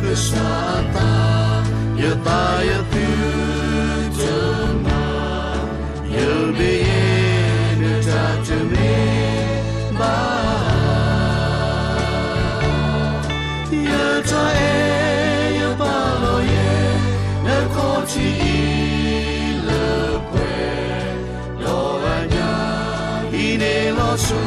ကစၢ်အသး, ယသးယသုတမၤ, ယမ့ၢ်ယဲနတၢ်တမ့ၢ်ဘၣ်. ယတၢ်အဲၣ်ယပာ်လီၤယဲ နခီၣ်ထံးအံၤလၢပှဲၤ, ဒီးအညၣ်အံၤန့ၣ်လီၤဆိ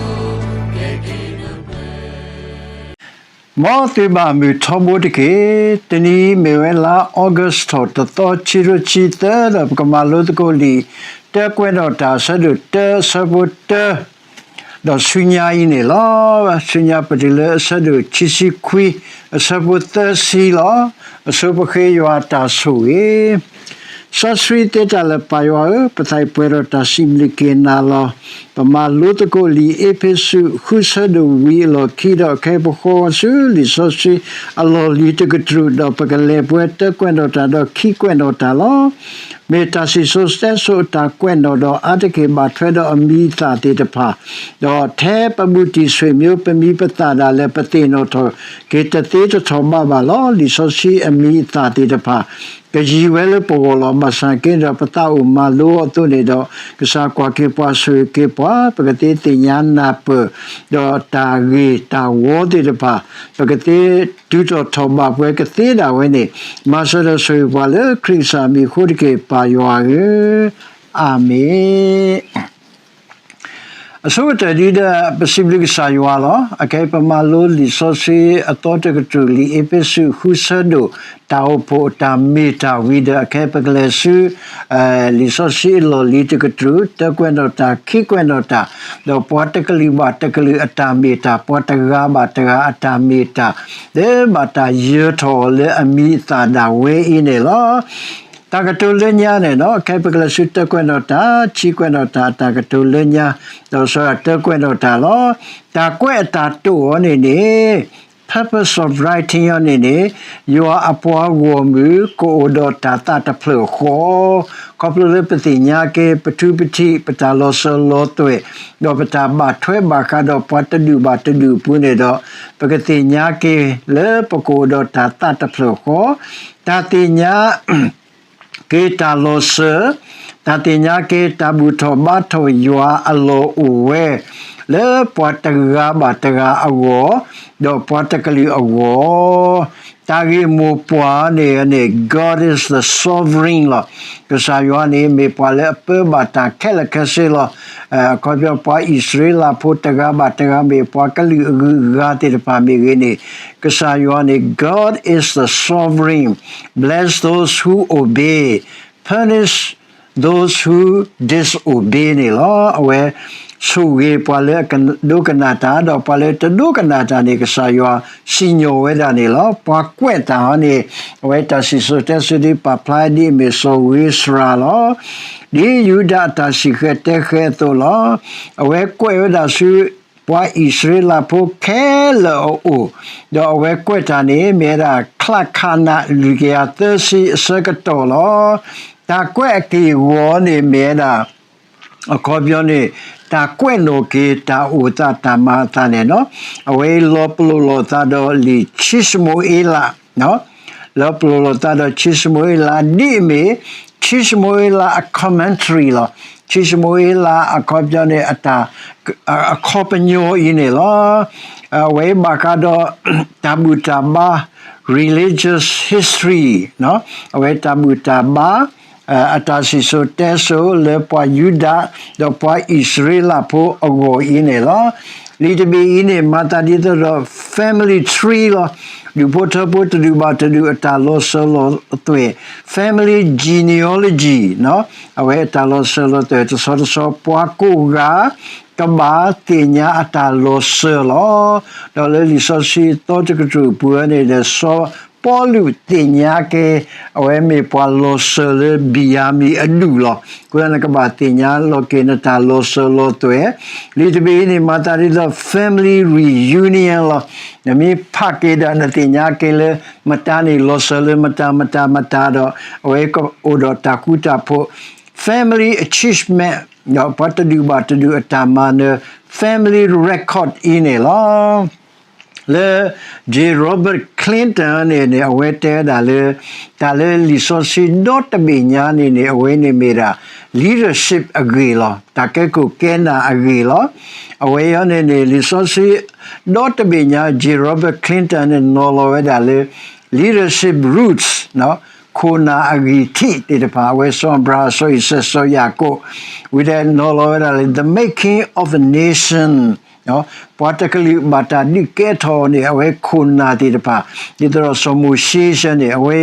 ကဲက့ၤနပှဲၤ မ်သုဘၣ်မုာ်ထီဘိတက့ၢ်. တနံၤအံၤမ့ၢ်ဝဲလါ August ထီၣ်တသီ ခံကထိခံဆံသၢ ဒီးပကမၤလိသကိးလံာ် တၢကွဲးနီၣ်တၢ် အဆၢဒိၣ်တၢ အဆၢဖိတၢ ဒီးဆူညါအံၤန့ၣ်လီၤ. ဆူညါပတုၤလၢအဆၢဒိၣ်ခံဆံခွံ အဆၢဖိသၢဆံလီၤ. အဆိပဃ့ယွၤတၢ်ဆိၣ်ဂ့ၤ စီဆှံသ့တၢ်လၢပၢ်ယွၤဧၢ, ပသးပှဲၤဒီးတၢ်စံးဘျုးက့ၤနၤလီၤ. ပမၤလိသကိးလံာ်အ့းဖ့းစူး ဃုဆၢဒိၣ်ဝံၤအလီၢ်ခံ ဒီးခဲအံၤပဃီဆူလံာ်စီဆှံအလီၢ်လံၤတကတြူၢ်, ဒီးပကလဲၤပှဲၤတၢကွဲးနီၣ်တၢ် ဒီးခံကွဲးနီၣ်တၢ်လီၤ. မ့ၢ်တၢ်စံၣ်စိၤတဲစိၤအတၢ်ကွဲးနီၣ် ဒီးအါတက့ၢ်ဘၣ်ထွဲဒီးအမံၤအသၣ်သ့ၣ်တဖၣ်, ဒီးထဲပဘူၣ်တံၢ်ဆွေမျိုး ပမံၤပသၣ်ဒၣ်လဲာ် ပသ့ၣ်နီၣ်ထီၣ်က့ၤတသ့တထီၣ်ဘးဘၣ်လီၤ. လံာ်စီဆှံအမံၤအသၣ်သ့ၣ်တဖၣ် ကယံၤဝဲလၢပဂီၢ်လီၤ. ဘၣ်ဆၣ်က့ဒီး ပသးအိၣ်မၤလိအီၤအသိးန့ၣ်ဒီး ကစၢ်ကွၢ်က့ၤပှၤဆိၣ်ဂ့ၤက့ၤပှၤ, ပကသ့သ့ၣ်ညါနၢ်ပၢၢ်, ဒီးတၢ်ဂ့ၢ်တၢ်ဝီသ့ၣ်တဖၣ် ပကသ့တုၤထီၣ်ထီၣ်ဘးပှဲၤကသ့ဒၣ်ဝဲန့ၣ်, မၤစၢၤဒီးဆိၣ်ဂ့ၤပှၤလၢခရံာ်ကစၢ်အမံၤအဃိတက့ၢ် ပၢ်ယွၤဧၢ, အၤမ့ၣ်. အဆိကတၢၢ်ဒ်ဒီး ပစံးဘျုးကစၢ်ယွၤလီၤ. အခဲအံၤပမၤလိလံာ်စီဆှံအသီတကတြူၢ် လံာ်အ့းဖ့းစူး ဃုဆၢဒိၣ် တၢ်အိၣ်ဖှိၣ်တၢ်မ့ၢ်တၢ်ဝံၤဒီး အခဲအံၤပကလဲၤဆူ လံာ်စီဆှံအလီၢ်လံၤတကတြူၢ် တၢကွဲးနီၣ်တၢ် ခံကွဲးနီၣ်တၢ်, ဒီးပှၤတကလုာ်ဘၣ်တကလုာ်အတၢ်မ့ၢ်တၢ်, ပှၤတဂၤဘၣ်တဂၤအတၢ်မ့ၢ်တၢ်, လၢဘၣ်တၢ်ယၢၤထီၣ်အီၤလၢအမံၤအသၣ်ဒၣ်ဝဲအံၤန့ၣ်လီၤ. တၢ်ကတိၤလၢညါန့ၣ်နီၤ, ခဲအံၤပကလဲၤဆူတၢကွဲးနီၣ်တၢ် ခံကွဲးနီၣ်တၢ် တၢ်ကတိၤလၢညါ, ဒီးစီၤတၢကွဲးနီၣ်တၢ်လီၤ. တၢ်ကွဲးအတၢ်တိာ်အီၤန့ၣ်န့ၣ် purpose of writing အီၤန့ၣ်န့ၣ် ယွၤအပှၤဂီၢ်မုၢ်ကအိၣ်ဒီးတၢ်သးတဖျၢၣ်ဃီ, ခီဖျိလၢပသ့ၣ်ညါက့ၤ ပထူပထံး ပတၢ်လီၤစၢၤလီၤသွဲၣ်, ဒီးပတၢ်ဘၣ်ထွဲဘၣ်ဃးဒီးပှၤတဒူၣ်ဘၣ်တဒူၣ်အပူၤန့ၣ်ဒီး ပကသ့ၣ်ညါက့ၤလၢပကအိၣ်ဒီးတၢ်သးတဖျၢၣ်ဃီ, တၢ်သ့ၣ်ညါ က့ၤတၢ်လီၤစၢၤ, တၢ်သ့ၣ်ညါက့ၤတၢ်ဘူၣ်ထီၣ်ဘါထီၣ်ယွၤအလီၢ်အိၣ်ဝဲ လၢပှၤတဂၤဘၣ်တဂၤအဂီၢ်, ဒီးပှၤတကလုာ်အဂီၢ်, တၢ်ဂ့ၢ်မိၢ်ပှၢ်န့ၣ်န့ၣ် God is the sovereign လီၤ. ကစၢ်ယွၤန့ၣ် မ့ၢ်ပှၤလၢအပၢဘၣ်တၢ်ခဲလၢာ်ခဲဆ့လီၤ. အခီပညီပှၤအံၣ်စရ့လးဖိတဂၤဘၣ်တဂၤမ့ၢ် ပှၤကလုာ်အဂုၤအဂၤသ့ၣ်တဖၣ်မ့ၢ်ဂ့ၤန့ၣ် ကစၢ်ယွၤန့ၣ် God is the sovereign, bless those who obey, punish those who disobey န့ၣ်လီၤ. အဝဲဆိၣ်ဂ့ၤပှၤလၢအက ဒိကနၣ်တၢ် ဒီးပှၤလၢတဒိကနၣ်တၢ်န့ၣ် ကစၢ်ယွၤစံၣ်ညီၣ်ဝဲဒၣ်န့ၣ်လီၤ. ပှၤကွဲးတၢ်အီၤန့ၣ် အဝဲတၢ်စံၣ်စိၤတဲစိၤဒ်ပာ်ဖျါဒ်အမ့ၢ်စီၤဧ့စြၤလီၤ. ဒ်ယူဒၤအတၢ်စံၣ်ဃဲၤတဲဃဲၤအသိးလီၤ. အဝဲကွဲးဝဲဒၣ်ဆူ ပှၤအံၣ်စရ့လးဖိခဲလၢာ်အအိၣ်, ဒီးအဝဲကွဲးတၢ်န့ၣ် မ့ၢ်ဝဲဒၣ်ချးခးနး လွံၢ်ကယၤသၢဆံအဆၢကတီၢ်လီၤ. တၢ်ကွဲးအက့ၢ်အဂီၤန့ၣ်မ့ၢ်ဝဲဒၣ် အခီပညီန့ၣ် တၢ်ကွဲးနီၣ်က့ၤတၢ်အိၣ်သးတၢ်မၤအသးန့ၣ်နီၤ, အဝဲအံၤလီၤပလိာ်လိာ်သးဒီးလံာ်ခံၡမူၤအ့လး လီၤပလိာ်လိာ်သးဒီးခံၡမူၤအ့လး ဒ်အမ့ၢ် ခံၡမူၤအ့လးအ commentary လီၤ. ခံၡမူၤအ့လးအခီပညီန့ၣ် အတၢ် အခီပညီအံၤန့ၣ်လီၤ. အဝဲဘၣ်ဃးဒီး တၢ်ဘူၣ်တၢ်ဘါ religious history အဝဲတၢ်ဘူၣ်တၢ်ဘါ အတၢ်စံၣ်စိၤတဲစိၤလၢပှၤယူဒၤ ဒီးပှၤအံၣ်စရ့လးဖိအဂီၢ်အံၤန့ၣ်လီၤ. လံာ်တဘ့ၣ်အံၤန့ၣ် မၤသးဒ်သိးဒီး family tree လီၤ. ဒူၣ်ဖိထၢဖိတဒူၣ်ဘၣ်တဒူၣ်အတၢ်လီၤစၢၤလီၤသွဲၣ် family genealogy အဝဲအတၢ်လီၤစၢၤလီၤသွဲၣ် တဆီတဆီ ပှၤကိးဂၤ ကဘၣ်သ့ၣ်ညါအတၢ်လီၤစၢၤလီၤ. ဒီးလၢလံာ်စီဆှံသီတကတြူၢ်အပူၤန့ၣ်ဒီး စီၤပီလူးသ့ၣ်ညါက့ၤ အဝဲမ့ၢ်ပှၤလီၤစၢၤလၢဘံၣ်ယၤမံၣ်အဒူၣ်လီၤ. အဃိသတးနကဘၣ်သ့ၣ်ညါလီၤက့ၤနတၢ်လီၤစၢၤလီၤသွဲၣ်. လံာ်တဘ့ၣ်အံၤန့ၣ် မၤသးဒ်သိး family reunion လီၤ. နမ့ၢ်ဖးက့ၤဒီးနသ့ၣ်ညါက့ၤလၢ မတၤန့ၣ်လီၤစၢၤလၢမတၤမတၤမတၤဒီး အဝဲကအိၣ်ဒီးတၢ်ဃူတၢ်ဖိး family achievement ဒီးပှၤတဒူၣ်ဘၣ်တဒူၣ်အတၢ်မၤနၢၤ family record အံၤန့ၣ်လီၤ. လၢ J Robert Clark Clinton န့ၣ်န့ၣ် အဝဲတဲဝဲဒၣ်လၢ တၢ်လၢလံာ်စီဆှံဒီတဘ့ၣ်ညါန့ၣ်န့ၣ် အဝဲန့ၣ်မ့ၢ်ဒၣ် leadership အဂ့ၢ်လီၤ. တၢ်ကဲခိၣ်ကဲနၢ်အဂ့ၢ်လီၤ. အဝဲအံၤန့ၣ်န့ၣ် လံာ်စီဆှံဒီတဘ့ၣ်ညါ J Robert Clinton န့ၣ် နီၤလီၤဝဲဒၣ်လၢ leadership roots ခိၣ်နၢ်အဂံၢ်ထံးသ့ၣ်တဖၣ် အဝဲစီၤအၤဘြၤဟၣ် စီၤအံၤစဲး စီၤယၤကိာ် ဝံၤဒီးနီၤလီၤဝဲဒၣ်လၢ the making of a nation ပှၤတကလုာ်ဘၣ်တၢ်ဒုးကဲထီၣ်န့ၣ် အဝဲခိၣ်နၢ်သ့ၣ်တဖၣ် ဒ်သိးဒီးစီၤမိၤၡ့ယဲန့ၣ် အဝဲ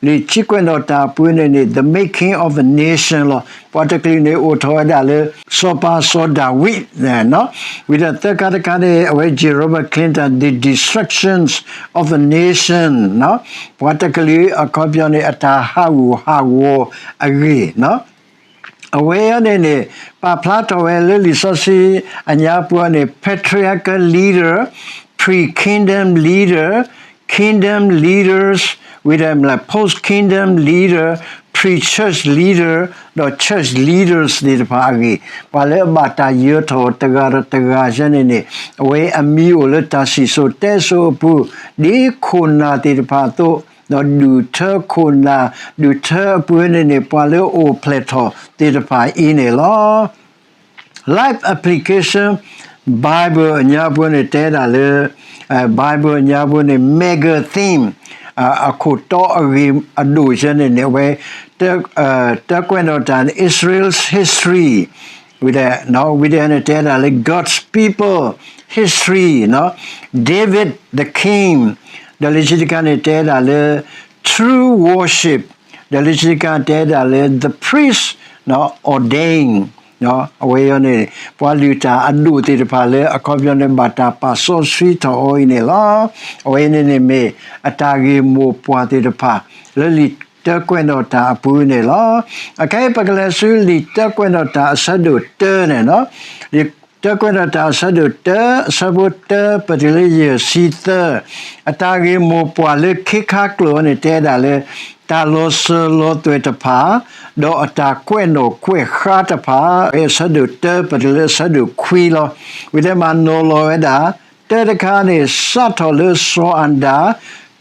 လံာ်ထံကွဲးနီၣ်တၢ်အပူၤန့ၣ်န့ၣ် the making of a nation လီၤ. ပှၤတကလုာ်န့ၣ်အိၣ်ထီၣ်ဝဲဒၣ်လၢ စီၤပၤစီၤဒၤဝံး ဝံၤဒီးသၢခါတခါန့ၣ် အဝဲ J Robert Clinton the destructions of a nation ပှၤတကလုာ်အခီပညီန့ၣ် အတၢ်ဟးဂူာ်ဟးဂီၤအဂ့ၢ် အဝဲအံၤန့ၣ်န့ၣ် ပာ်ဖျါထီၣ်ဝဲလၢလံာ်စီဆှံအညါပူၤန့ၣ် patriarchal leader, pre-kingdom leader, kingdom leaders, ဝံၤဒီး post-kingdom leader, pre-church leader ဒီး church leaders သ့ၣ်တဖၣ်အဂ့ၢ် ပှၤလၢအဘၣ်တၢ်ယၢၤထီၣ်တဂၤဒီးတဂၤယဲန့ၣ်န့ၣ် အဝဲအမံၤအိၣ်လၢတၢ်စံၣ်စိၤတဲစိၤအပူၤ ဒ်ခိၣ်နၢ်သ့ၣ်တဖၣ်အသိး ဒီးဒူၣ်ထၢခိၣ်နၢ် ဒူၣ်ထၢအပူၤန့ၣ်န့ၣ် ပှၤလၢအအိၣ်ဖျဲၣ်ထီၣ်သ့ၣ်တဖၣ်အံၤန့ၣ်လီၤ. Life Application Bible အညါပူၤန့ၣ်တဲဒၣ်လၢ Bible အညါပူၤန့ၣ် mega theme အခိၣ်တီအဂ့ၢ်အဒိၣ်ယဲန့ၣ်န့ၣ် အဝဲ တၢကွဲးနီၣ်တၢ် Israel's history ဝံၤဒီး ဝံၤဒီးန့ၣ်တဲဒၣ်လၢ God's people history David the king ဒီးလၢခံတခါန့ၣ်တဲဒၣ်လၢ true worship ဒီးလၢခံတခါန့ၣ်တဲဒၣ်လၢ the priest ordained အဝဲအံၤန့ၣ် ပှၤလုၢ်တၢ်အဒိၣ်သ့ၣ်တဖၣ်လၢအခီပညီန့ၣ် ဘၣ်တၢ်ပာ်စီဆှံထီၣ်အီၤအံၤန့ၣ်လီၤ. အဝဲအံၤန့ၣ်န့ၣ်မ့ၢ်အတၢ်ဂ့ၢ်မိၢ်ပှၢ်သ့ၣ်တဖၣ် လၢလံာ်တၢကွဲးနီၣ်တၢ်အပူၤန့ၣ်လီၤ. အခဲအံၤပကလဲၤဆူလံာ်တၢကွဲးနီၣ်တၢ်အဆၢဒိၣ်တၢန့ၣ် လံာ်တၢကွဲးနီၣ်တၢ်အဆၢဒိၣ်တၢ အဆၢဖိတၢပတုၤလၢယဲၢ်ဆံသၢ အတၢ်ဂ့ၢ်မိၢ်ပှၢ်လၢခ့ခါကျိာ်အံၤန့ၣ်တဲဒၣ်လၢ တၢ်လီၤစၢၤလီၤသွဲၣ်တဖၣ် ဒီးအတၢ်ကွဲးနီၣ်ကွဲးဃါတဖၣ် အဆၢဒိၣ်တၢပတုၤလၢအဆၢဒိၣ်ခွံလီၤ. ဝံၤဒီးမၤနီၤလီၤဝဲဒၣ် တၢတခါန့ၣ် စးထီၣ်လၢစီၤအၤဒၣ်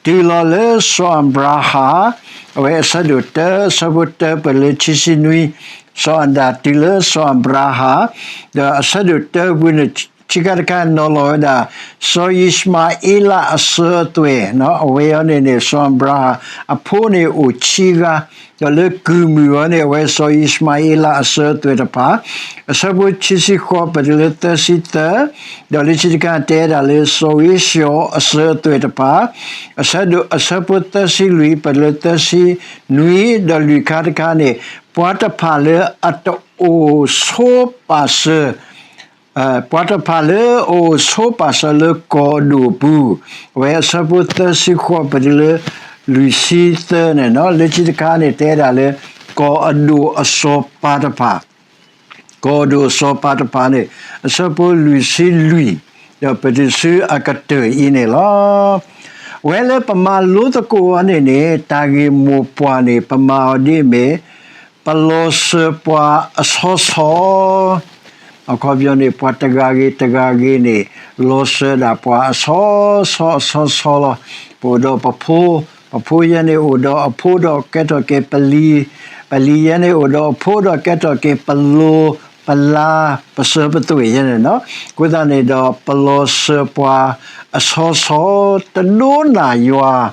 တုၤလီၤလၢစီၤအၤဘြၤဟၣ် အဝဲအဆၢဒိၣ်တၢ အဆၢဖိတၢပတုၤလၢခံဆံနွံ စီၤအၤဒၣ်တုၤလၢစီၤအၤဘြၤဟၣ် ဒီးအဆၢဒိၣ်တၢပူၤန့ၣ် ခံခါတခါနီၤလီၤဝဲဒၣ် စီၤယံၡမၤအ့လးအစၢၤအသွဲၣ် အဝဲအံၤန့ၣ်န့ၣ် စီၤအၤဘြၤဟၣ်အဖိန့ၣ်အိၣ်ဆံဂၤ ဒီးလၢကုၢ်မုၢ်အံၤန့ၣ် အဝဲစီၤယံၡမၤအ့လးအစၢၤအသွဲၣ်တဖၣ် အဆၢဖိခံဆံဃိးပတုၤလၢသၢဆံသၢ ဒီးလၢခံတခါတဲဒၣ်လၢစီၤဧ့ၡီၤအစၢၤအသွဲၣ်တဖၣ် အဆၢဒိၣ် အဆၢဖိသၢဆံလွံၢ်ပတုၤလၢသၢဆံနွံ ဒီးလွံၢ်ခါတခါန့ၣ် ပှၤတဖၣ်လၢအတအိၣ်ဆိပာ်စၢၤ ပှၤတဖၣ်လၢအအိၣ်ဆိပာ်စၢၤလၢကီၢ်အဒိၣ်အပူၤ အဝဲအဆၢဖိသၢဆံဃိးပတုၤလၢလွံၢ်ဆံသၢန့ၣ် လၢခံတခါန့ၣ်တဲဒၣ်လၢ ကီၢ်အဒိၣ်အစီၤပၤတဖၣ် ကီၢ်အဒိၣ်အစီၤပၤတဖၣ်န့ၣ် အဆၢဖိလွံၢ်ဆံလွံၢ် ဒီးပတုၤဆူအကတၢၢ်အံၤန့ၣ်လီၤ. ဝဲလၢပမၤလိသကိးအီၤန့ၣ်န့ၣ် တၢ်ဂ့ၢ်မိၢ်ပှၢ်န့ၣ် ပမၤအီၤဒ်အမ့ၢ် ပလီၤစၢၤပှၤအဆီဆီ အခီပညီန့ၣ် ပှၤတဂၤဂ့ၤတဂၤဂ့ၤန့ၣ် လီၤစၢၤဒၣ်ပှၤအဆီဆီအဆီဆီလီၤ. ပအိၣ်ဒီးပဖိ, ပဖိယဲန့ၣ်အိၣ်ဒီးအဖိဒီးကဲထီၣ်က့ၤပလံၤ, ပလံၤယဲန့ၣ်အိၣ်ဒီးအဖိဒီးကဲထီၣ်က့ၤပလိၤ, ပလါ, ပစၢၤပသွဲၣ်ယဲန့ၣ်လီၤ. အဃိသတးန့ၣ်ဒီး ပလီၤစၢၤပှၤအဆီဆီ တဒိကနၣ်ယွၤ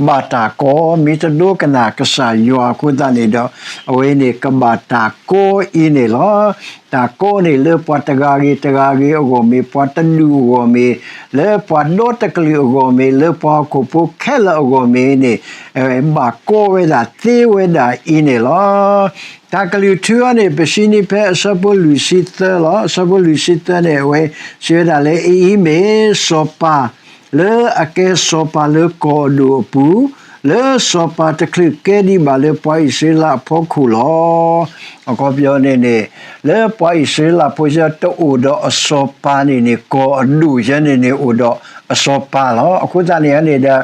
ဘၣ်တၢ်ကိး, မ့ၢ်တဒိကနၣ်ကစၢ်ယွၤအဃိသတးန့ၣ်ဒီး အဝဲန့ၣ်ကဘၣ်တၢ်ကိးအံၤန့ၣ်လီၤ. တၢ်ကိးန့ၣ်လၢပှၤတဂၤဂ့ၤတဂၤဂ့ၤအဂီၢ်မ့ၢ်, ပှၤတဒူၣ်အဂီၢ်မ့ၢ်, လၢပှၤဒီတကလုာ်အဂီၢ်မ့ၢ်, လၢပှၤဟီၣ်ခိၣ်ဖိခဲလၢာ်အဂီၢ်မ့ၢ်န့ၣ် ဘၣ်ကိးဝဲဒၣ်သ့ဝဲဒၣ်အံၤန့ၣ်လီၤ. တၢ်ကလုၢ်ထူအံၤန့ၣ် ပစံးန့ၢ်ဖဲအဆၢဖိလွံၢ်ဆံသၢလီၤ. အဆၢဖိလွံၢ်ဆံသၢန့ၣ် အဝဲစံးဝဲဒၣ်လၢ အအံၤမ့ၢ်စီၤပၤ လၢအကဲစီၤပၤလၢကီၢ်အဒိၣ်အပူၤ, လၢစီၤပၤတချုးကဲဒံးဘၣ်လၢပှၤအံၣ်စရ့လးအဖီခိၣ်လီၤ. အခီပညီန့ၣ်န့ၣ် လၢပှၤအံၣ်စရ့လးဖိတအိၣ်ဒီးအစီၤပၤန့ၣ်န့ၣ် ကီၢ်အဒိၣ်ယဲန့ၣ်န့ၣ် အိၣ်ဒီး အစီၤပၤလီၤ. အဃိသတးန့ၣ်န့ၣ်ဒီး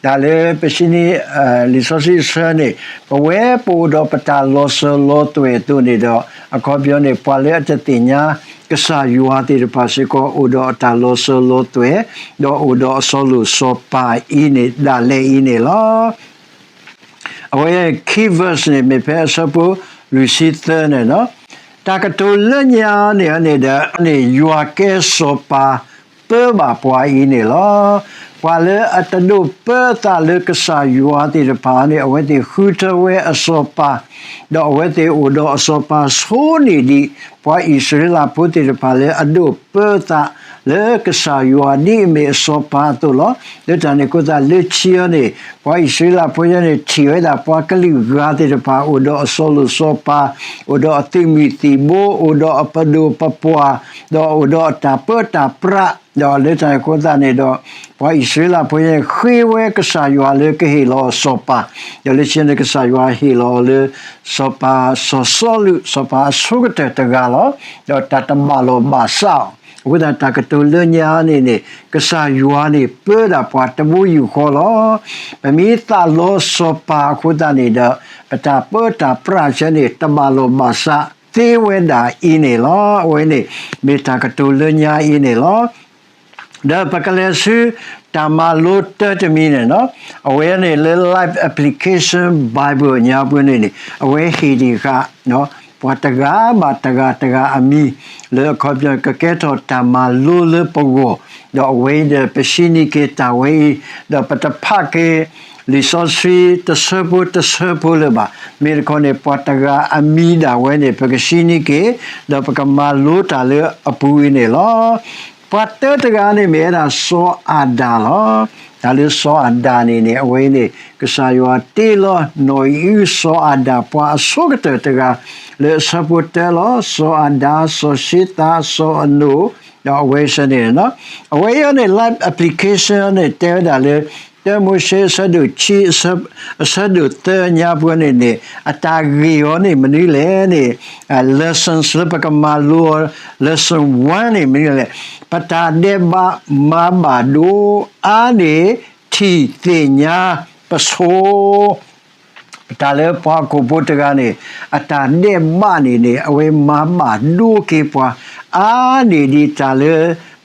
တၢ်လၢပစံးန့ၣ် လံာ်စီဆှံအဆၢန့ၣ် ပဝဲပအိၣ်ဒီးပတၢ်လီၤစၢၤလီၤသွဲၣ်အသိးန့ၣ်ဒီး အခီပညီန့ၣ် ပှၤလၢအတသ့ၣ်ညါကစၢ်ယွၤသ့ၣ်တဖၣ်စ့ၢ်ကီး အိၣ်ဒီးအတၢ်လီၤစၢၤလီၤသွဲၣ် ဒီးအိၣ်ဒီးအစီၤလိာ်စီၤပၤအံၤန့ၣ် ဒၣ်လဲာ်အံၤန့ၣ်လီၤ. အဝဲ key verse န့ၣ် မ့ၢ်ဖဲအဆၢဖိလွံၢ်ဆံသၢန့ၣ်လီၤ. တၢ်ကတိၤလၢညါန့ၣ်န့ၣ်ဒီးန့ၣ် ယွၤကဲစီၤပၤပၢဘၣ်ပှၤအံၤန့ၣ်လီၤ. ပှၤလၢအတဒိးပၢအသးလၢကစၢ်ယွၤသ့ၣ်တဖၣ်န့ၣ် အဝဲသ့ၣ်ဃုထၢဝဲအစီၤပၤ, ဒီးအဝဲသ့ၣ်အိၣ်ဒီးအစီၤပၤဆိန့ၢ်ဒံး ပှၤအံၣ်စရ့လးဖိသ့ၣ်တဖၣ်လၢအဒိးပၢအသးလၢကစၢ်ယွၤဒ်အမ့ၢ်အစီၤပၤအသိးလီၤ. လၢတၢ်န့ၣ်အဃိသတးလၢခံန့ၣ် ပှၤအံၣ်စရ့လးဖိန့ၣ် ထံၣ်ဝဲဒၣ်ပှၤကလုာ်ဂၤသ့ၣ်တဖၣ် အိၣ်ဒီးအစီၤလိာ်စီၤပၤ, အိၣ်ဒီးအသုးမုၢ်သံၣ်ဘိ, အိၣ်ဒီးအပဒိၣ်ပပှၢ်, ဒီးအိၣ်ဒီးအတၢ်ပၢတၢ်ပြး, ဒီးလၢတၢ်န့ၣ်အဃိသတးန့ၣ်ဒီး ပှၤအံၣ်စရ့လးဖိန့ၣ် ဃ့ဝဲကစၢ်ယွၤလၢကဟ့ၣ်လီၤအီၤစီၤပၤ, ဒီးလၢခံန့ၣ် ကစၢ်ယွၤဟ့ၣ်လီၤအီၤလၢ စီၤပၤစီၤစီလူး စီၤပၤအဆိကတၢၢ်တဂၤလီၤ. ဒီးတၢ်တဘၣ်လိာ်ဘၣ်စးအီၤ, အဃိသတးတၢ်ကတိၤလၢညါန့ၣ်န့ၣ် ကစၢ်ယွၤန့ၣ်ပၢဒၣ်ပှၤတဘိယူၢ်ဃီလီၤ. ပမ့ၢ်သးလီၤစီၤပၤအဃိသတးန့ၣ်ဒီး ပတၢ်ပၢတၢ်ပြးဆၢန့ၣ် တဘၣ်လိာ်ဘၣ်စးသ့ဝဲဒၣ်အံၤန့ၣ်လီၤ. အဝဲန့ၣ် မ့ၢ်တၢ်ကတိၤလၢညါအံၤန့ၣ်လီၤ. ဒီးပကလဲၤဆူ တၢ်မၤလိတၢတမံၤန့ၣ်လီၤ. အဝဲန့ၣ်လၢ Life Application Bible ညါပှဲၤန့ၣ်န့ၣ် အဝဲဟ့ၣ်ဒံးဃာ် ပှၤတဂၤဘၣ်တဂၤတဂၤအမံၤ လၢအခီပညီကကဲထီၣ်တၢ်မၤလိလၢပဂီၢ်, ဒီးအဝဲအံၤဒီးပဆံးန့ၢ်က့ၤတၢ်ဝဲအံၤ, ဒီးပတဖးက့ၤ လံာ်စီဆှံတဆၢဖိတဆၢဖိလၢၤဘၣ်. မ့ၢ်တခီန့ၣ် ပှၤတဂၤအမံၤဒၣ်ဝဲန့ၣ် ပကဆံးန့ၢ်က့ၤ, ဒီးပကမၤလိတၢ်လၢအပူၤအံၤန့ၣ်လီၤ. ပှၤတၢတဂၤန့ၣ်မ့ၢ်ဝဲဒၣ်စီၤအၤဒၣ်လီၤ. တၢ်လၢစီၤအၤဒၣ်န့ၣ်န့ၣ် အဝဲအံၤန့ၣ် ကစၢ်ယွၤတ့လီၤနီၢ်အံၣ်အုစီၤအၤဒၣ် ပှၤအဆိကတၢၢ်တဂၤ လၢအဆၢဖိတၢလီၤ. စီၤအၤဒၣ်, စီၤၡ့သး, စီၤအနိၣ်, ဒီးအဝဲဆၢန့ၣ်လီၤ. အဝဲအံၤန့ၣ် life application န့ၣ် တဲဝဲဒၣ်လၢ တၢမိၤၡ့အဆၢဒိၣ်ခံ အဆၢဒိၣ်သၢညါပှဲၤန့ၣ်န့ၣ် အတၢ်ဂ့ၢ်အီၤန့ၣ်မနုၤလဲၣ်န့ၣ် lessons လၢပကမၤလိအီၤ lesson one န့ၣ်မနုၤလဲၣ်. ပတၢ်ဒဲးဘးမၤဘၣ်ဒိအါန့ၢ်ထံၣ်သ့ၣ်ညါပဆိ တၢ်လၢပှၤဟီၣ်ခိၣ်ဖိတဂၤန့ၣ် အတၢ်ဒဲးဘးန့ၣ်န့ၣ် အဝဲမၤဘၣ်ဒိက့ၤပှၤ အါန့ၢ်ဒံးတၢ်လၢ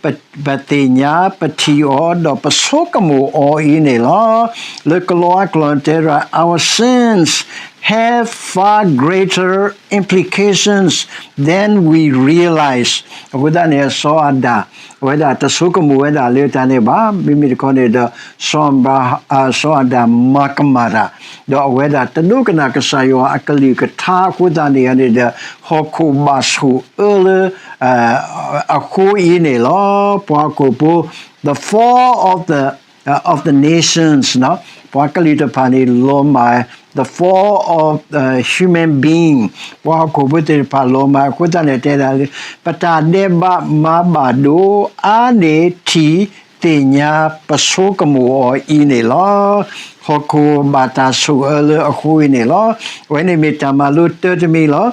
ပသ့ၣ်ညါ ပထံၣ်အီၤ ဒီးပဆိကမိၣ်အီၤအံၤန့ၣ်လီၤ. လၢကလံးဝါကျိာ်တဲဒၣ် our sins have far greater implications than we realize. အဃိသတးန့ၣ် စီၤအၤဒၣ် အဝဲဒၣ်တဆိကမိၣ်ဝဲဒၣ်လၢတၢ်န့ၣ်ဘၣ်. မ့မ့ၢ်တခီန့ၣ်ဒီး စီၤအၤဒၣ်မၤကမၣ်တၢ် ဒီးအဝဲဒၣ်တဒိကနၣ်ကစၢ်ယွၤအကလုၢ်ကထါအဃိသတးန့ၣ်န့ၣ်ဒီး ဟီၣ်ခိၣ်ဘၣ်ဆိၣ်အၢလၢ အဃိအံၤန့ၣ်လီၤ. ပှၤဟီၣ်ခိၣ်ဖိ the fall of the of the nations ပှၤကလုာ်တဖၣ်န့ၣ်လီၤမၢ် the fall of human being ပှၤဟီၣ်ခိၣ်ဖိသ့ၣ်တဖၣ်လီၤမၢ်အဃိသတးန့ၣ် တဲဒၣ်လၢ ပတၢ်ဒဲးဘးမၤဘၣ်ဒိ အါန့ၢ်ထံၣ်သ့ၣ်ညါပဆိကမိၣ်အီၤအံၤန့ၣ်လီၤ. ဟီၣ်ခိၣ်ဘၣ်တၢ်ဆိၣ်အၢလၢအဃိအံၤန့ၣ်လီၤ. အဝဲန့ၣ်မ့ၢ်တၢ်မၤလိတၢတမံၤလီၤ.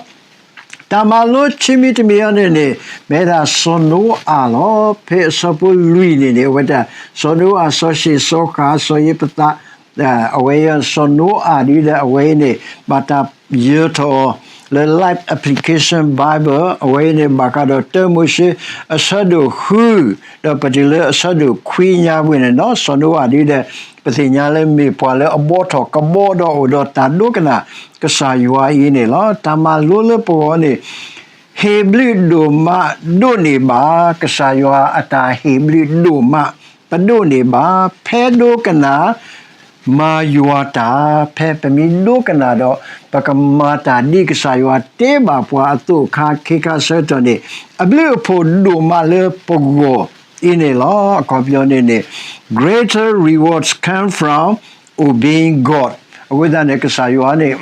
တၢ်မၤလိခံမံၤတမံၤအံၤန့ၣ်န့ၣ် မ့ၢ်ဒၣ်စီၤနိအၤလီၤ. ဖဲအဆၢဖိလွံၢ်န့ၣ်န့ၣ် အဝဲဒၣ် စီၤနိအၤ စီၤၡ့ၣ် စီၤဃၣ် စီၤယ့းဖသး အဝဲအံၤစီၤနိအၤဒ်ဒီး အဝဲအံၤန့ၣ် ဘၣ်တၢ်ယၢၤထီၣ်အီၤ လၢ Life Application Bible အဝဲအံၤန့ၣ် ဘၣ်ဃးဒီးတၢမိၤၡ့ အဆၢဒိၣ်ဃု ဒီးပတုၤလၢအဆၢဒိၣ်ခွံညါပူၤန့ၣ်လီၤ. စီၤနိအၤဒ်ဒီး ပသ့ၣ်ညါလၢမ့ၢ်ပှၤလၢအဘှီထီၣ်ကဘှီဒီးအိၣ်ဒီးတၢ်ဒိကနၣ်ကစၢ်ယွၤအံၤန့ၣ်လီၤ. တၢ်မၤလိလၢပဂီၢ်န့ၣ် ဟ့ၣ်ဘျုးဒိၣ်မးဒိးန့ၢ်ဘၣ်, ကစၢ်ယွၤအတၢ်ဟ့ၣ်ဘျုးဒိၣ်မး ပဒိးန့ၢ်ဘၣ် ဖဲဒိကနၣ်မၤယွၤတၢ်, ဖဲပမ့ၢ်ဒိကနၣ်ဒီး ပကမၤတၢ်ဒ်ကစၢ်ယွၤတဲဘၣ်ပှၤအသိးအခါ ခ့ခါဆၢကတီၢ်န့ၣ် အဘျုးအဖှိၣ်ဒိၣ်မးလၢပဂီၢ်အံၤန့ၣ်လီၤ. အခီပညီန့ၣ်န့ၣ် greater rewards come from obeying God အဃိသတးန့ၣ် ကစၢ်ယွၤန့ၣ်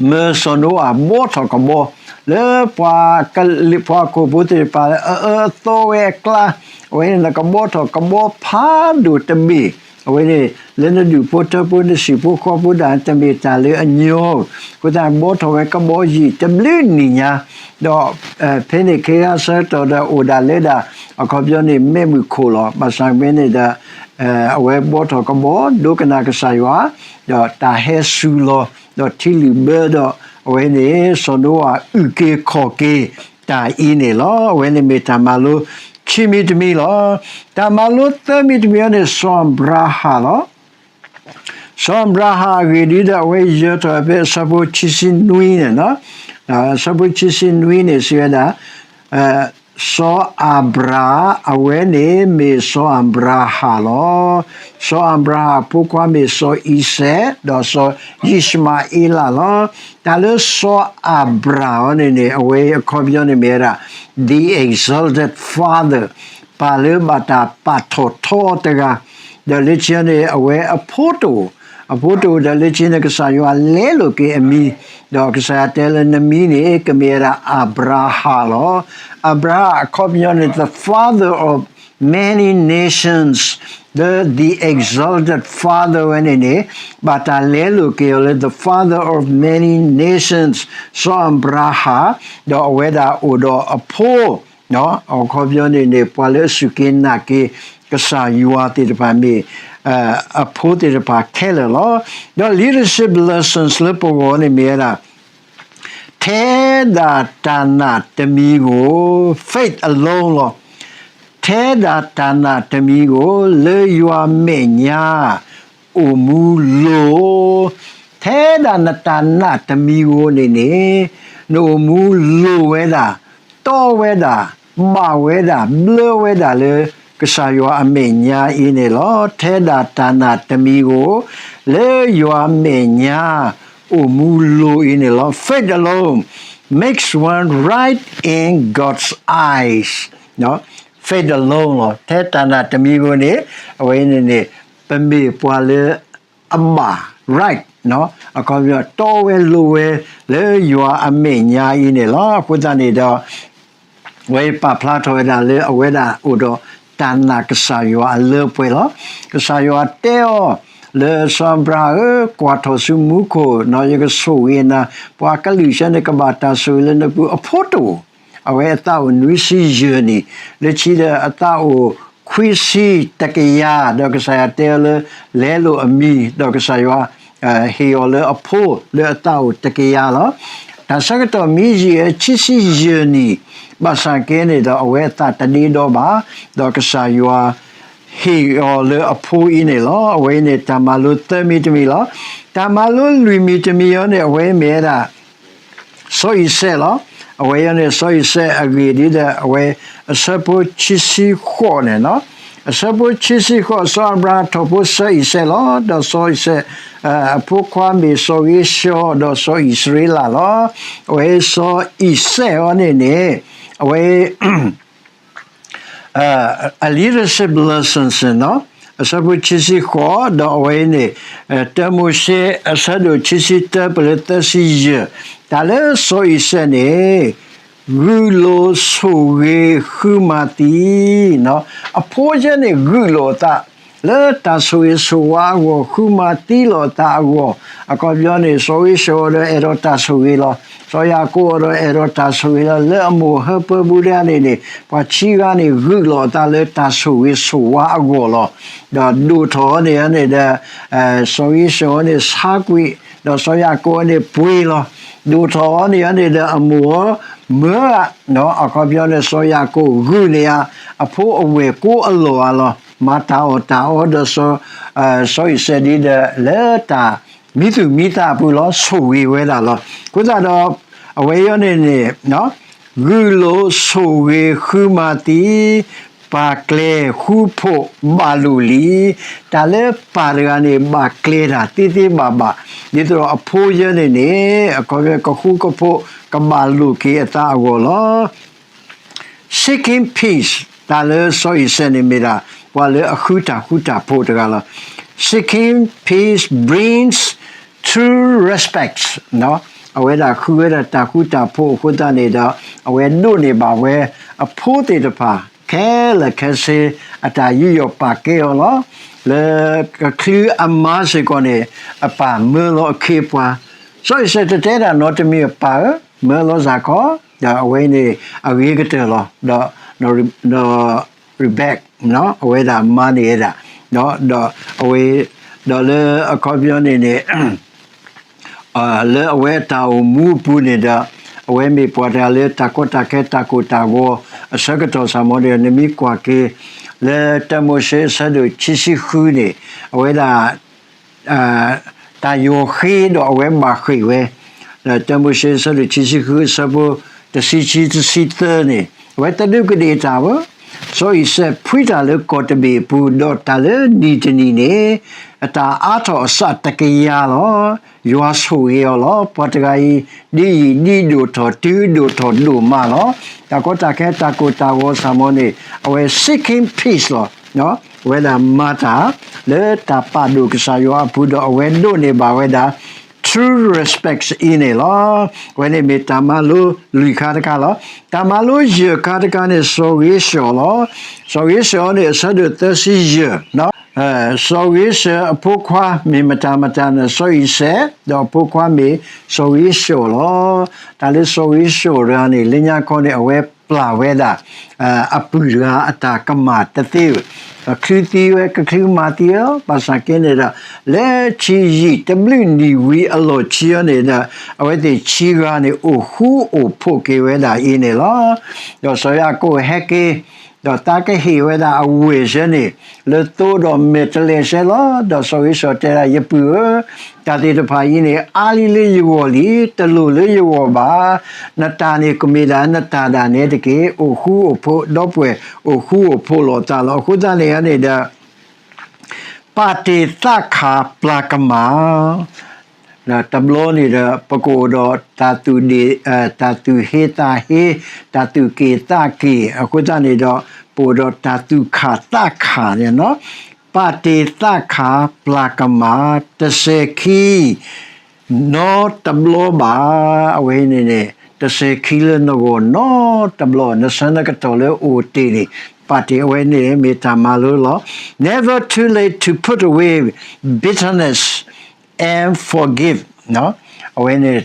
မၢစီၤနိအၤဘှီထီၣ်ကဘှီ လၢပှၤကလုာ်ပှၤဟီၣ်ခိၣ်ဖိသ့ၣ်တဖၣ် အအၢအသီဝဲအကျါ, အဝဲန့ၣ် နကဘှီထီၣ်ကဘှီဖးဒိၣ်တဘ့ၣ် အဝဲန့ၣ် လၢနဒူၣ်ဖိထၢဖိ နဆံၣ်ဖိဃီဖိဒၣ် တမ့ၢ်တၢ်လၢအညီ, အဃိသတး ဘှီထီၣ်ဝဲကဘီယူၤတဘျုးနံၣ်ညါ, ဒီးဖဲန့ၣ်ခဲဂၤဆၢကတီၢ်ဒီးအိၣ်ဒၣ်လၢဒၣ် အခီပညီန့ၣ် မဲးမုၢ်ခိၣ်လီၤ. ဘၣ်ဆၣ်ဖဲန့ၣ်ဒီး အဝဲဘှီထီၣ်ကဘီ ဒိကနၣ်ကစၢ်ယွၤ, ဒီးတၢ်ဟဲစူၤလီၤ, ဒီးထံလုၢ်ဘၢဒီး အဝဲန့ၣ် စီၤနိအၤအုၣ်က့ၤခီၣ်က့ၤတၢ်အံၤန့ၣ်လီၤ. အဝဲန့ၣ်မ့ၢ်တၢ်မၤလိခံမံၤတမံၤလီၤ. တၢ်မၤလိသၢမံၤတမံၤအံၤန့ၣ် စီၤအၤဘြၤဟၣ်လီၤ. စီၤအၤဘြၤဟၣ်အဂ့ၢ်ဒ်ဒီး အဝဲယၢၤထီၣ်ဖဲအဆၢဖိခံဆံနွံန့ၣ်, အဆၢဖိခံဆံနွံန့ၣ် စံးဝဲဒၣ်, စီၤအၤဘြၤ အဝဲန့ၣ်မ့ၢ်စီၤအၤဘြၤဟၣ်လီၤ. စီၤအၤဘြၤဟၣ်အဖိခွါမ့ၢ်စီၤအံၤစဲး ဒီးစီၤယံၡမၤအ့လးလီၤ. တၢ်လၢစီၤအၤဘြၤအံၤန့ၣ်န့ၣ် အဝဲအခီပညီန့ၣ်မ့ၢ်ဝဲဒၣ် the exalted father, ပၢ်လၢဘၣ်တၢ်ပာ်ထီၣ်ထီအီၤတဂၤ, ဒီးလၢခံန့ၣ် အဝဲအဖိတအိၣ်, အဖိတအိၣ်ဒီးလၢခံန့ၣ် ကစၢ်ယွၤလဲလိာ်က့ၤအမံၤ, ဒီးကစၢ်ယွၤတဲလၢနမံၤန့ၣ် ကမ့ၢ်ဝဲဒၣ်အၤဘြၤဟၣ်လီၤ. အၤဘြၤဟၣ်အခီပညီန့ၣ် the father of many nations, the the exalted father ဝဲန့ၣ်န့ၣ် ဘၣ်တၢ်လဲလိာ်က့ၤအီၤလၢ the father of many nations, စီၤအၤဘြၤဟၣ်, ဒီးအဝဲဒၣ်အိၣ်ဒီးအဖိ အခီပညီန့ၣ်န့ၣ် ပှၤလၢအစူၢ်က့ၤနာ်က့ၤ ကစၢ်ယွၤသ့ၣ်တဖၣ်မ့ၢ် အဖိသ့ၣ်တဖၣ်ခဲလၢာ်လီၤ. ဒီး leadership lessons လၢပဂီၢ်န့ၣ်မ့ၢ်ဝဲဒၣ် ထဲဒၣ်တၢ်နာ်တမံၤဧိၤ, faith alone လီၤ. ထဲဒၣ်တၢ်နာ်တမံၤဧိၤ, လၢယွၤမဲာ်ညါ အိၣ်မူလိၤ, ထဲဒၣ်နတၢ်နာ်တမံၤဧိၤန့ၣ်န့ၣ် နအိၣ်မူလိၤဝဲဒၣ်, တီဝဲဒၣ်, ဘၣ်ဝဲဒၣ်, ဘျၢဝဲဒၣ်လၢ ကစၢ်ယွၤအမဲာ်ညါအံၤန့ၣ်လီၤ. ထဲဒၣ်တၢ်နာ်တမံၤဧိၤ, လၢယွၤမဲာ်ညါ အိၣ်မူလိၤအံၤန့ၣ်လီၤ. Faith alone makes one right in God's eyes. Faith alone လီၤ. ထဲတၢ်နာ်တမံၤဧိၤန့ၣ် အဝဲန့ၣ်န့ၣ် ပမ့ၢ်ပှၤလၢအဘၣ် right, အခီပညီ တီဝဲလိၤဝဲလၢယွၤအမဲာ်ညါအံၤန့ၣ်လီၤ. အဃိသတးန့ၣ်ဒီး အဝဲပာ်ဖျါထီၣ်ဝဲဒၣ်လၢအဝဲဒၣ်အိၣ်ဒီးတၢ်နာ်ကစၢ်ယွၤအလၢပှဲၤလီၤ. ကစၢ်ယွၤတဲအီၤ လၢစီၤအၤဘြၤဟၣ်ဧၢ, ကွၢ်ထီၣ်ဆူမူခိၣ်, ယကဆိၣ်ဂ့ၤနၤ, ပှၤကလုာ်ဆၢန့ၣ် ကဘၣ်တၢ်ဆိၣ်ဂ့ၤလၢနပူၤ အဖိတအိၣ်, အဝဲအသးအိၣ်နွံဆံယဲၢ်နံၣ်, လၢခံဒီးအသးအိၣ်ခွံဆံတကယၤ, ဒီးကစၢ်ယွၤတဲအီၤလၢ လဲလိာ်အမံၤ, ဒီးကစၢ်ယွၤ ဟ့ၣ်အီၤလၢအဖိလၢအသးအိၣ်တကယၤလီၤ. တၢ်ဆၢကတီၢ်မံယံာ်ဧိၤ ခံဆံယဲၢ်နံၣ်, ဘၣ်ဆၣ်က့န့ၣ်ဒီး အဝဲအသးတဒ့ဒီဘၣ်, ဒီးကစၢ်ယွၤ ဟ့ၣ်အီၤလၢအဖိအံၤန့ၣ်လီၤ. အဝဲအံၤန့ၣ် တၢ်မၤလိသၢမံၤတမံၤလီၤ. တၢ်မၤလိလွံၢ်မံၤတမံၤအံၤန့ၣ် အဝဲမ့ၢ်ဝဲဒၣ် စီၤအံၤစဲးလီၤ. အဝဲအံၤန့ၣ် စီၤအံၤစဲးအဂ့ၢ်ဒ်ဒီး အဝဲအဆၢဖိခံဆံဃိးန့ၣ်, အဆၢဖိခံဆံဃိး စီၤအၤဘြၤဟၣ်ထီၣ်ဖိစီၤအံၤစဲးလီၤ. ဒီးစီၤအံၤစဲး အဖိခွါမ့ၢ်စီၤဧ့ၡီၤ ဒီးစီၤအံၣ်စရ့လးလီၤ. အဝဲစီၤအံၤစဲးအံၤန့ၣ်န့ၣ် အဝဲ အ leadership lessons န့ၣ်, အဆၢဖိခံဆံဃိး ဒီးအဝဲအံၤန့ၣ် တၢမိၤၡ့ အဆၢဒိၣ်ခံဆံတၢ ပလၢသၢဆံယဲၢ်, တၢ်လၢစီၤအံၤစဲးန့ၣ် ဂုာ်လိာ်ဆိၣ်ဂ့ၤဃုမၤသံ, အဖိယဲန့ၣ် ဂုာ်လိာ်အသး လၢတၢ်ဆိၣ်ဂ့ၤဆိၣ်ဝါအဂီၢ် ဃုမၤသံလိာ်အသးအဂီၢ်, အခီပညီန့ၣ် စီၤအ့ၡၤအံၤဒီးအဲၣ်ဒိးတၢ်ဆိၣ်ဂ့ၤလီၤ. စီၤယၤကိာ်အံၤဒီးအဲၣ်ဒိးတၢ်ဆိၣ်ဂ့ၤလီၤ. လၢအမိၢ်အဟၢဖၢပူၤဒၣ်န့ၣ်န့ၣ် ပှၤခံဂၤန့ၣ် ဂုာ်လိာ်အသးလၢတၢ်ဆိၣ်ဂ့ၤဆိၣ်ဝါအဂီၢ်လီၤ. ဒီးဒိၣ်ထီၣ်အီၤန့ၣ်န့ၣ်ဒီး စီၤအ့ၡၤအံၤန့ၣ် ဆါကွံာ်, ဒီးစီၤယၤကိာ်အံၤန့ၣ် ပှ့ၤလီၤ. ဒိၣ်ထီၣ်အီၤန့ၣ်န့ၣ်ဒီး အမိၢ်အမၢဧါ, အခီပညီန့ၣ် စီၤယၤကိာ်ဂုာ်န့ၢ်ဧါ အဖိအဝဲၢ်ကိးအလီၢ်ဧါလီၤ. မၤတၢ်အီၣ်တၢ်အီဒီး စီၤအံၤစဲးဒ်ဒီး လၢတၢ်မံသူၣ်မံသးအပူၤလီၤ ဆိၣ်ဂ့ၤဝဲဒၣ်လီၤ. အဃိသတးဒီး အဝဲအံၤန့ၣ်န့ၣ် ဂုာ်လိာ်ဆိၣ်ဂ့ၤဃုမၤသံ, ပာ်ကျဲဃူဖိးဘၣ်လိာ်လံ. တၢ်လၢပၢ်တဂၤန့ၣ် ဘၣ်ကျဲတၢ်သ့သ့ဘၣ်ဘၣ်, ဒ်သိးဒီးအဖိယဲန့ၣ်န့ၣ် အခီပညီ ကဃူကဖိးကဘၣ်လိာ်က့ၤအသးအဂီၢ်လီၤ. Seeking peace, တၢ်လၢစီၤအံၤစဲးန့ၣ်မ့ၢ်ဒၣ် ပှၤလၢအဃုတၢ်ဃူတၢ်ဖိးတဂၤလီၤ. Seeking peace brings true respect, အဝဲဒၣ်ဃုဝဲဒၣ်တၢ်ဃူတၢ်ဖိးအဃိသတးန့ၣ်ဒီး အဝဲဒိးန့ၢ်ဘၣ်ဝဲအဖိသ့ၣ်တဖၣ် ခဲလၢာ်ခဲဆ့ အတၢ်ယူးယီၣ်ပာ်ကဲအီၤလီၤ. လၢကချုအမါစ့ၢ်ကီးန့ၣ် အပၢ်မၢလီၤအခ့အပှၤ, စီၤအံၤစဲးတတဲဒၣ်နီတမံၤအပၢ်ဧၢ, မၢလီၤစ့ၢ်ကီး, ဒီးအဝဲန့ၣ် အဂ့ၤကတၢၢ်လီၤ. ဒီး ဒီး Rebek အဝဲဒၣ်မၤန့ၢ်ဝဲဒၣ်, ဒီး ဒီးအဝဲ ဒီးလၢအခီပညီန့ၣ်န့ၣ် လၢအဝဲအတၢ်အိၣ်မူအပူၤန့ၣ်ဒီး အဝဲမ့ၢ်ပှၤတဂၤလၢတၢ်ကီတၢ်ခဲတၢ်ကိၢ်တၢ်ဂီၤအဆၢကတီၢ်စ့ၢ်မ့ၢ်ဒီး နမ့ၢ်ကွၢ်က့ၤ လၢတၢမိၤၡ့အဆၢဒိၣ်ခံဆံဃုန့ၣ် အဝဲဒၣ် တၢ်ယီၢ်ဃ့ဒီးအဝဲဘၣ်ဃ့ၢ်ဝဲ, လၢတၢမိၤၡ့အဆၢဒိၣ်ခံဆံဃုအဆၢဖိတဆံခံတဆံသၢန့ၣ် အဝဲတဒူးကဒ့ၣ်တၢ်ဘၣ်, စီၤအံၤစဲးဖှံတၢ်လၢကီၢ်တဘ့ၣ်အပူၤ ဒီးတၢ်လၢနံၣ်တနံၣ်န့ၣ် အတၢ်အါထီၣ်အသးတကယၤလီၤ. ယွၤဆိၣ်ဂ့ၤအီၤလီၤ. ပှၤတဂၤအံၤ ဒ်ယံာ်ဒ်ဒိၣ်ထီၣ်တုၤဒိၣ်ထီၣ်ဒိၣ်မးလီၤ. တၢ်ကီတၢ်ခဲတၢ်ကိၢ်တၢ်ဂီၤစ့ၢ်မ့ၢ်န့ၣ် အဝဲ seeking peace လီၤ. အဝဲဒၣ်မၤတၢ်လၢတၢ်ပာ်ဒိၣ်ကစၢ်ယွၤအပူၤ ဒီးအဝဲဒိးန့ၢ်ဘၣ်ဝဲဒၣ် true respect အံၤန့ၣ်လီၤ. အဝဲန့ၣ်မ့ၢ်တၢ်မၤလိလွံၢ်ခါတခါလီၤ. တၢ်မၤလိယဲၢ်ခါတခါန့ၣ် စီၤဧ့ၡီၤလီၤ. စီၤဧ့ၡီၤန့ၣ် အဆၢဒိၣ်သၢဆံယဲၢ် စီၤဧ့ၡီၤအဖိခွါမ့ၢ်မတၤမတၤန့ၣ် စီၤအံၤစဲး ဒီးအဖိခွါမ့ၢ်စီၤဧ့ၡီၤလီၤ. တၢ်လၢစီၤဧ့ၡီၤတဂၤန့ၣ် လၢညါခီန့ၣ် အဝဲပျၢ်ဝဲဒၣ် အပုၢ်တဂၤအတၢ်ကမၣ်တသ့ဘၣ်. ကချုသံဝဲကချုမၤသံဝဲ ဘၣ်ဆၣ်က့န့ၣ်ဒီး လၢဆံးယံာ်တဘျုးနံၣ်ဝံၤအလီၢ်ခံန့ၣ်ဒီး အဝဲသ့ၣ်ခံဂၤန့ၣ် အိၣ်ဃူအိၣ်ဖိးက့ၤဝဲဒၣ်အံၤန့ၣ်လီၤ. ဒီးစီၤယၤကိာ်ဟဲက့ၤ ဒီးသးကဟ့ၣ်ဝဲဒၣ်အဝဲၢ်ဆၢန့ၣ် လၢသိဒီးမဲာ်တဲးလဲးဆၢလီၤ. ဒီးစီၤဧ့ၡီၤတဲဒၣ် ယပုၢ်ဧၢ, တၢ်သ့ၣ်တဖၣ်အံၤန့ၣ် အါလံလၢယဂီၢ်လံ, တလိၣ်လၢယဂီၢ်ဘၣ်. နတၢ်န့ၣ်ကမ့ၢ်ဒၣ်နတၢ်ဒၣ်နဲတက့ၢ်. အိၣ်ဃူအိၣ်ဖိး, ဒီပုၢ်ဝဲၢ်အိၣ်ဃူအိၣ်ဖိးလိာ်သးလီၤ. အဃိသတးန့ၣ်န့ၣ်ဒီး ပာ်တ့ၢ်သးခၣ်ပျၢ်ကမၣ် တဘျီန့ၣ်ဒီး ပကအိၣ်ဒီးတၢ်သူၣ်ဒ့ၣ်, တၢ်သူၣ်ဟ့သးဟ့, တၢ်သူၣ်က့ၣ်သးက့ၣ်, အဃိသတးန့ၣ်ဒီး ပအိၣ်ဒီးတၢ်သူၣ်ခၣ်သးခၣ်န့ၣ်လီၤ. ပာ်တ့ၢ်သးခၣ်ပျၢ်ကမၣ် တစဲးခံ နီတဘျီဘၣ်. အဝဲန့ၣ်န့ၣ် တစဲးခံလၢနဂီၢ်နီတဘျီ, နဆၢနကတီၢ်လၢအိၣ်တ့ၢ်န့ၣ် ပာ်တ့ၢ်အဝဲန့ၣ်မ့ၢ်တၢ်မၤလိလီၤ. Never too late to put away bitterness and forgive. အဝဲန့ၣ်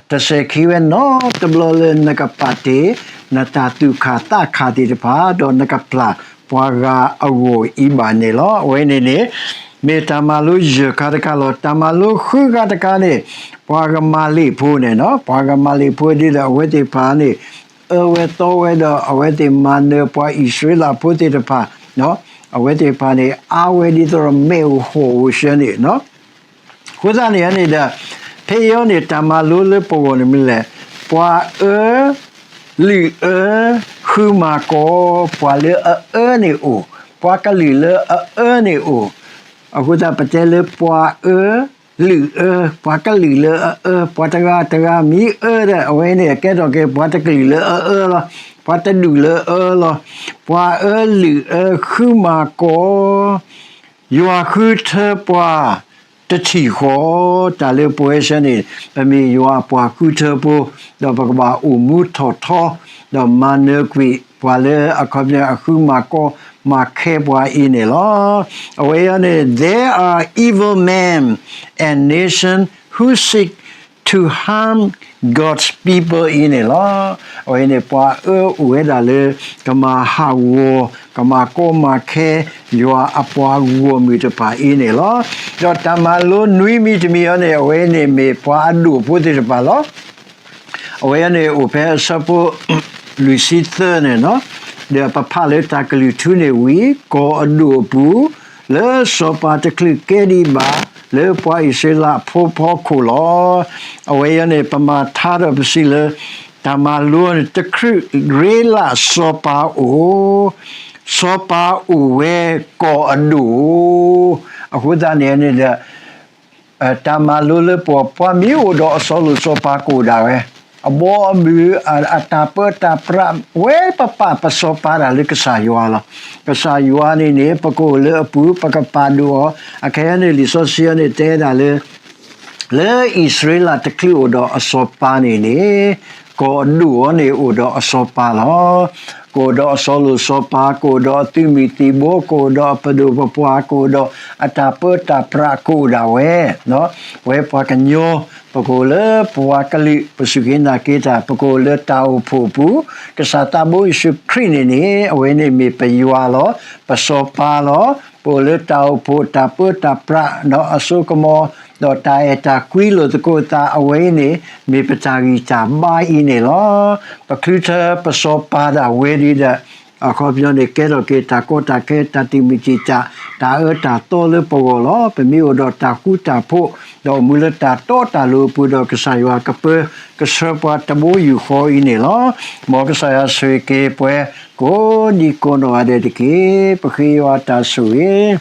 တစဲးခံဝဲနီတဘျီလၢနကပာ်တ့ၢ် နတၢ်သူၣ်ခၣ်သးခၣ်သ့ၣ်တဖၣ် ဒီးနကပျၢ်ပှၤဂၤအဂီၢ်အံၤဘၣ်န့ၣ်လီၤ. အဝဲန့ၣ်န့ၣ် မ့ၢ်တၢ်မၤလိယဲၢ်ခါတခါလီၤ. တၢ်မၤလိဃုဂၤတခါန့ၣ် ပှၤကမၤလ့ၣ်ဖိန့ၣ်လီၤ. ပှၤကမၤလ့ၣ်ဖိဒ်ဒီး အဝဲသ့ၣ်တဖၣ်န့ၣ် အၢဝဲသီဝဲဒီး အဝဲသ့ၣ်မၤနၢၤပှၤအံၣ်စရ့လးဖိသ့ၣ်တဖၣ်, အဝဲသ့ၣ်တဖၣ်န့ၣ် အါဝဲဒ်သိးဒီးမဲာ်အိၣ်ဟီၣ်အိၣ်ဆၢန့ၣ် အဃိသတးန့ၣ်န့ၣ်ဒီး ဖဲအံၤန့ၣ် တၢ်မၤလိလၢပဂီၢ်န့ၣ်မနုၤလဲၣ်, ပှၤအၢ လုၢ်အၢ ဃုမၤကီ ပှၤလၢအအၢန့ၣ်အိၣ်, ပှၤကလုာ်လၢအအၢန့ၣ်အိၣ်, အဃိသတးပတဲလၢပှၤအၢ လုၢ်အၢ, ပှၤကလုာ်လၢအအၢ, ပှၤတဂၤတဂၤမ့ၢ်အၢဒီး အဝဲန့ၣ်ကဲထီၣ်က့ၤ ပှၤတကလုာ်လၢအအၢလီၤ, ပှၤတဒူၣ်လၢအအၢလီၤ. ပှၤအၢလုၢ်အၢဃုမၤကီ ယွၤဃုထၢပှၤတထံၣ်ဃီ, တၢ်လၢပဝဲဆၢန့ၣ် ပမ့ၢ်ယွၤအပှၤဃုထၢဖိ, ဒီးပကဘၣ်အိၣ်မူထီၣ်ထီ, ဒီးမၤနၢၤကွံာ်ပှၤလၢအခီပညီအဃုမၤကီမၤခဲပှၤအံၤန့ၣ်လီၤ. အဝဲအံၤန့ၣ် there are evil men and nation who seek to harm God's people အံၤန့ၣ်လီၤ. အဝဲန့ၣ် ပှၤအၢအိၣ်ဝဲဒၣ်လၢ ကမၤဟးဂီၤ ကမၤကီမၤခဲ ယွၤအပှၤဂီၢ်မုၢ်တဖၣ်အံၤန့ၣ်လီၤ. ဒီးတၢ်မၤလိနွံမံၤတမံၤအံၤန့ၣ် အဝဲန့ၣ်မ့ၢ်ပှၤအဒိၣ်ဖိသ့ၣ်တဖၣ်လီၤ. အဝဲန့ၣ်အိၣ်ဖဲအဆၢဖိ လွံၢ်ဆံသၢန့ၣ်လီၤ. ဒီးပဖးလၢတၢ်ကလုၢ်ထူန့ၣ်ဝံၤ ကီၢ်အဒိၣ်အပူၤ လၢစီၤပၤတချုးကဲဒံးဘၣ် လၢပှၤအံၣ်စရ့လးဖိဖီခိၣ်လီၤ. အဝဲအံၤန့ၣ် ပမၤထါဒီးပစံးလၢ တၢ်မၤလိန့ၣ် တချုးရ့လၢစီၤပၤအိၣ်, စီၤပၤအိၣ်ဝဲကီၢ်အဒိၣ်, အဃိသတးန့ၣ်န့ၣ်ဒီး တၢ်မၤလိလၢပှၤ ပှၤမ့ၢ်အိၣ်ဒီးအစီၤလိာ်စီၤပၤကအိၣ်ဒၣ်ဝဲ, အဘီအမုၢ် အတၢ်ပၢတၢ်ပြး ဝဲပပာ်ပစီၤပၤဒၣ်လၢကစၢ်ယွၤလီၤ. ကစၢ်ယွၤန့ၣ်န့ၣ် ပကအိၣ်လၢအပူၤ ပကပာ်ဒိၣ်အီၤ, အခဲအံၤန့ၣ် လံာ်စီဆှံအံၤန့ၣ် တဲဒၣ်လၢ လၢအံၣ်စရ့လးတချုးအိၣ်ဒီးအစီၤပၤန့ၣ်န့ၣ် ကီၢ်အဒိၣ်အံၤန့ၣ် အိၣ်ဒီးအစီၤပၤလီၤ. ကအိၣ်ဒီးအစီၤလိၣ်စီၤပၤ, ကအိၣ်ဒီးအသုးမုၢ်သံၣ်ဘိ, ကအိၣ်ဒီးအပဒိၣ်ပပှၢ်, ကအိၣ်ဒီးအတၢ်ပၢတၢ်ပြး ကအိၣ်ဒၣ်ဝဲ, ပဝဲပှၤကညီ, ပကအိၣ်လၢပှၤကလုာ် ပစူၢ်က့ၤနာ်က့ၤတၢ်, ပကအိၣ်လၢတၢ်အိၣ်ဖှိၣ်အပူၤ, ကစၢ်သးဘိယ့ၣ်ၡူးခရံာ်န့ၣ်န့ၣ် အဝဲန့ၣ်မ့ၢ်ပယွၤလီၤ, ပစီၤပၤလီၤ. ပအိၣ်လၢတၢ်အိၣ်ဖှိၣ် တၢ်ပၢတၢ်ပြး ဒီးအစိကမီၤ, ဒီးတၢ်အဲၣ်တၢ်ကွံလိာ်သကိးသး အဝဲအံၤန့ၣ် မ့ၢ်ပတၢ်ဂံၢ်တၢ်ဘါအံၤန့ၣ်လီၤ. ပချုးထၢပစီၤပၤဒၣ်ဝဲဒၣ်ဒီး အခီပညီန့ၣ် ကဲထီၣ်က့ၤတၢ်ကီတၢ်ခဲ တၢ်တံာ်မုၢ်တံာ်တာ် တၢ်အၢတၢ်သီလၢပဂီၢ်လီၤ. ပမ့ၢ်အိၣ်ဒီးတၢ်ဃူတၢ်ဖိး ဒီးအိၣ်မူလၢတၢ်တီတၢ်လိၤအပူၤဒီး ကစၢ်ယွၤကပၢကဆှၢပှၤတဘိယူၢ်ဃီအံၤန့ၣ်လီၤ. မ်ကစၢ်ယွၤဆိၣ်ဂ့ၤက့ၤပှၤ ကိးဒံကိးနီၢ်ဂၤဒဲးတက့ၢ်. ပဃ့ယွၤတၢ်ဆိၣ်ဂ့ၤ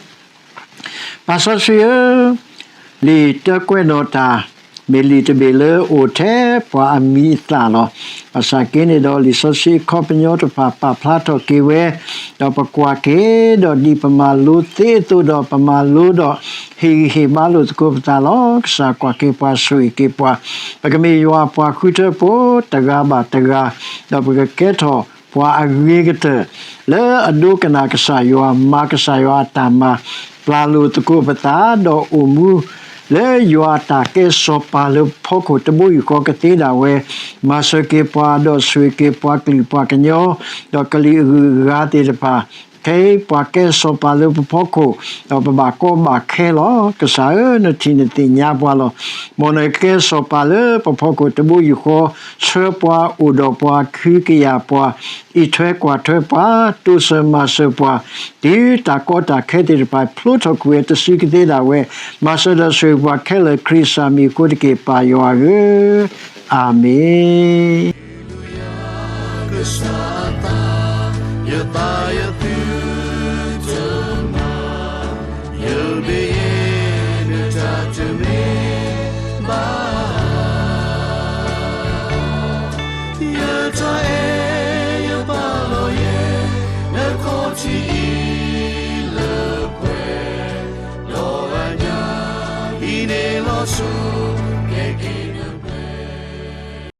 ပၢ်စီဆှံဧၢ, လံာ်တၢကွဲးနီၣ်တၢ် မ့ၢ်လံာ်တဘ့ၣ်လၢအိၣ်ထဲပှၤအမံၤအသၣ်လီၤ. ဘၣ်ဆၣ်က့န့ၣ်ဒီး လံာ်စီဆှံအခီပညီတဖၣ် ပာ်ဖျါထီၣ်က့ၤဝဲ, ဒီးပကွၢ်က့ၤဒီး ဒ်ပမၤလိသ့အသိးဒီး ပမၤလိဒီးဟ့ၣ်ဂံၢ်ဟ့ၣ်ဘါလိာ်သကိးပသးလီၤ. ကစၢ်ကွၢ်က့ၤပှၤ ဆိၣ်ဂ့ၤက့ၤပှၤ, ပကမ့ၢ်ယွၤအပှၤဃုထၢဖိ တဂၤဘၣ်တဂၤ, ဒီးပကကဲထီၣ်ပှၤအဂ့ၤကတၢၢ် လၢအဒိကနၣ်ကစၢ်ယွၤ, မၤကစၢ်ယွၤအတၢ်မၤ, ပျၢ်လိာ်သကိးပသး, ဒီးအိၣ်မူလၢယွၤအတၢ်ကဲစီၤပၤလၢပဖီခိၣ်တဘိယူၢ်ဃီကသ့ဒၣ်ဝဲ, မၤစၢၤက့ၤပှၤ ဒီးဆိၣ်ဂ့ၤက့ၤပှၤကလုာ်ပှၤကညီ, ဒီးကလံၤအဂုၤအဂၤသ့ၣ်တဖၣ်, ခဲအံၤပှၤကဲစီၤပၤလၢပဖီခိၣ်, ဒီးပဘၣ်ကီဘၣ်ခဲလီၤ. ကစၢ်ဧၢ, နထံၣ်နသ့ၣ်ညါပှၤလီၤ. မ်နကကဲစီၤပၤလၢပဖီခိၣ်တဘိယူၢ်ဃီ, ဆှၢပှၤ, အိၣ်ဒီးပှၤ, ခုကယာ်ပှၤ, အံးထွဲကွၢ်ထွဲပှၤ, တိစၢၤမၤစၢၤပှၤ, တုၤတၢ်ကီတၢ်ခဲသ့ၣ်တဖၣ် ဖျိထီၣ်ကွံာ်ဝဲတစုကသ့ဒၣ်ဝဲ, မၤစၢၤဒီးဆိၣ်ဂ့ၤပှၤခဲလၢာ် ခရံာ်စၢ်မံၤအဃိတက့ၢ် ပၢ်ယွၤဧၢ, အၤမ့ၣ်. ကစၢ်အသး, ယသးယသုတမၤ, ယဘၣ်ယဲနတၢ်တမ့ၢ်ဘၣ်, ယတၢ်အဲၣ်ယပာ်လီၤယဲ, နခီၣ်ထံး